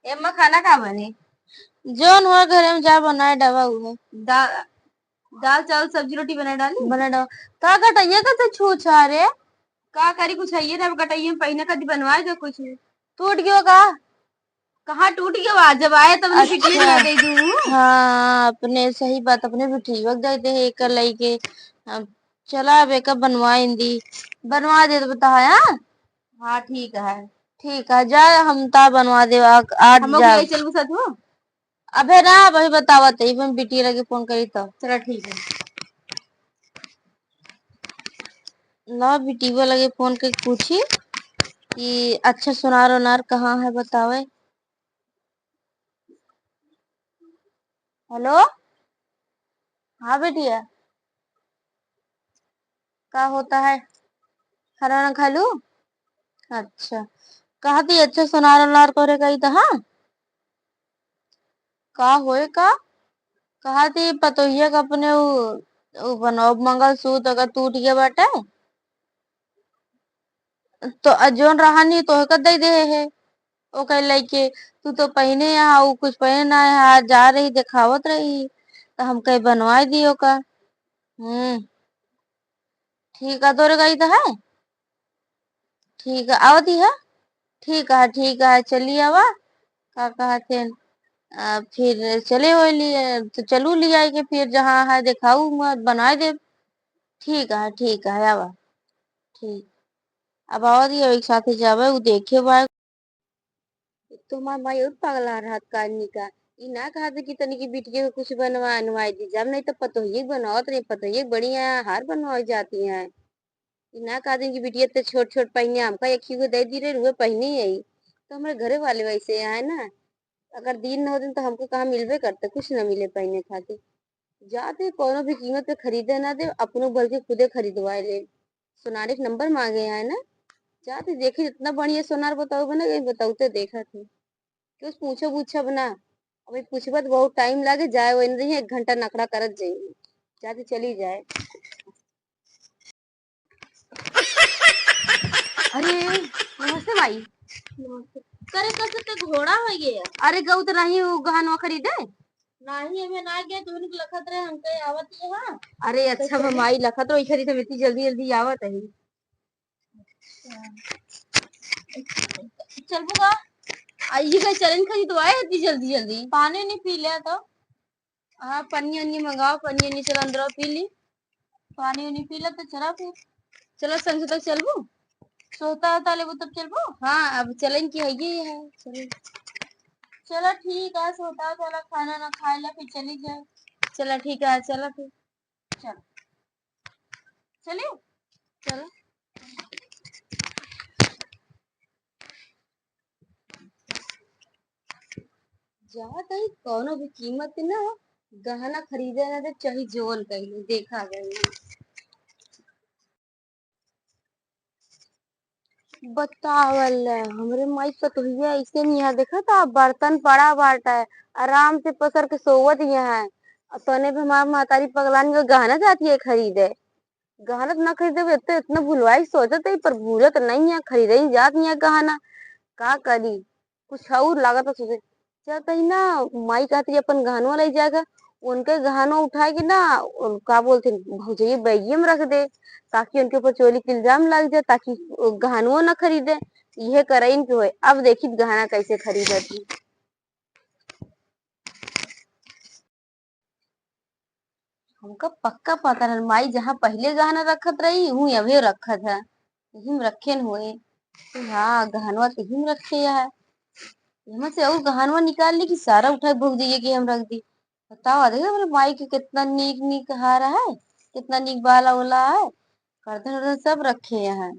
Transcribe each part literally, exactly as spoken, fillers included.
एम्मा, खाना का बने? जौन हो घरे में जा बनाए डावा उहे। दा-, दाल, चावल, सब्जी, रोटी बनाए डाली? बनाए डावा। का कटैया का तो छू छा रे? का करी, कुछ है ना, अब कटैया में पहिने कदी बनवाए दो कुछ। टूट गयो का? कहाँ टूट गयो बा? जब आए तब ने अच्छा। बिटिया ना दे दूँ। हाँ, अपने सही बात, अपने बिटिया के दे दे, एक लइके। अब चला, अब एक बनवाइन दी, बनवा दे तो बता, हाँ? हाँ, ठीक है। ठीक है, जा, हम ता बनवा दे, आ, आज हम लोग जा। ले चलबू साथ हो? अबे ना, अभी बतावा तो, इवन बिटिया लगे फोन करी तो। चला, ठीक है। ना, बिटिया लगे फोन के पूछी कि अच्छा सोनार ओनार कहाँ है, बतावे। हेलो, हाँ बिटिया, का होता है? खाना वाना खा लू? अच्छा, कहा थी अच्छा सोनार ओनार करे गई तो, हाँ? का होए का? कहा थी पतोहिया का अपने उ, उ बनाओ मंगलसूत्र अगर टूट गया बाटे, तो अ जौन रहा नहीं तो ओका दे दे है। ओकर लइके, तू तो पहिने यहाँ, उ कुछ पहिने ना है, जा रही देखावत रही, तो हम कहे बनवाए दियो का। हम्म, ठीक है, तोरे गई तो है। ठीक है, आवत ही है। ठीक है, ठीक है, चली आवा। का कहते हैं, आ, फिर चले हो लिए, तो चलू ले आई के फिर जहाँ है देखाऊ, मैं बनाए दे। ठीक है, ठीक है, आवा। ठीक। अब आवत ही, एक साथ ही जावे, उ देखे बा। तो हमार माई और पगला रहत का आदमी का। ई ना कहत कि तनी की बिटिया के कुछ बनवा, बनवाए दी। जब नहीं तो पतोहिए बनावत रही, पतोहिए बढ़िया हार बनवाए जाती हैं। ई ना कहत कि बिटिया तो छोट छोट पहिने, हमका एक ही गो दे दी रहे, उहे पहिने आई। तो हमारे घरे वाले वैसे हैं ना, अगर दिन न होते तो हमको कहाँ मिलबे करते, कुछ ना मिले पहिने खातिर। जाते कोनो भी कीमत पे खरीदे ना दे, अपनो भर के खुदे खरीदवाए ले। सोनारे के नंबर मांगे हैं ना, जाते देखी इतना बढ़िया सोनार बताऊ बना गई, बताऊ तो देखा थे। क्यों पूछो पूछब ना, अभी पूछबा तो बहुत टाइम लागे, जाए वो नहीं, एक घंटा नखड़ा करत जाइए, जाते चली जाए। अरे, नमस्ते माई। नमस्ते। करे कस ते घोड़ा हो गया। अरे गऊ तो नहीं, वो गहनवा खरीदे। नाही, हमें ना गया, तुमने लखत रहे, हमके आवत ही है। अरे अच्छा, कैसे? माई लखत रहो, खरीदे में इतनी जल्दी जल्दी आवत है। चलबू का? आ, ये का चलन खरीदवाए इतनी जल्दी जल्दी? पानी नहीं पी लिया तो। हाँ, पन्नी उन्नी मंगाओ, पन्नी उन्नी चलो अंदर पी ली। पानी उनी पी लो तो चला फिर। चलो संझ तक चलबू? सोता होता लेबू तब चलबू? हाँ, अब चलन की है, ये है, चलो। चलो ठीक है, सोता होता ला खाना ना खाए ला, फिर चली जाए। चलो ठीक है, चलो फिर। चलो। चलिए? चलो। जा तई कौनो भी कीमत ना गहना खरीदे ना दे, चाहे जौन कइले, देखा गई। बतावल, हमरे माई पतोहिया ऐसे निया देखा था, बर्तन पड़ा बाटा है, आराम से पसर के सोवत यहाँ है। और तने भी हमार महतारी पगलान के गहना जाती है खरीदे। गहना तो ना खरीदे, इतना, इतना भुलवाई सोचत है, पर भूलत नहीं है, खरीदे ही जात नहीं है गहना। का करी? कुछ और लागत है सोचे। चल तही ना, माई कहती अपन गहनवा ले जाएगा, उनके गहनवा उठाए के ना, उन-, का बोलते हैं, भौजैया बैगिया में रख दे, ताकि उनके ऊपर चोरी के इल्जाम लग जाए, ताकि वो गहनवा ना खरीदे। यह करे इनके होए। अब देखी गहना कैसे खरीदत ही। हमका पक्का पता रहल, माई जहाँ पहिले गहना रखत रही, वहीं अबे रखत है। यही में रखे न होए। तो हाँ, गहनवा तो यही में रखे है। एमा से और गहनवा निकाल ली कि सारा उठा के भौजैया के हम रख दी। बताओ, देखो हमरे माई के कितना नीक नीक हार है, कितना नीक बाला उला है, करधन उरधन सब रखे हैं।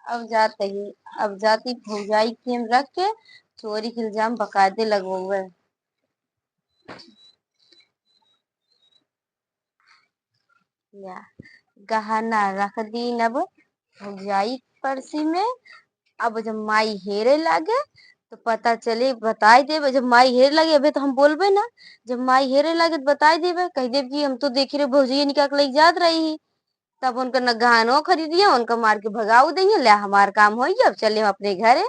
अब जाते ही, अब जाती भौजाई के हम रख के चोरी के इल्जाम बकायदे लगवावे। या, गहना रख दीन अब भौजाई के पर्सी में। अब जब माई हेरे लागे तो पता चले, बताई देबे। जब माई हेरे लागे, अबे तो हम बोलबे ना, जब माई हेरे लागे तो बताई देबे, कह देब कि हम तो देखी रहे भौजैया निकाल के लेके जात रही ही, तब उनका न गहनो खरीदिए, उनका मार के भगाऊ देंगे, ले हमार काम होई, अब चले हम अपने घरे।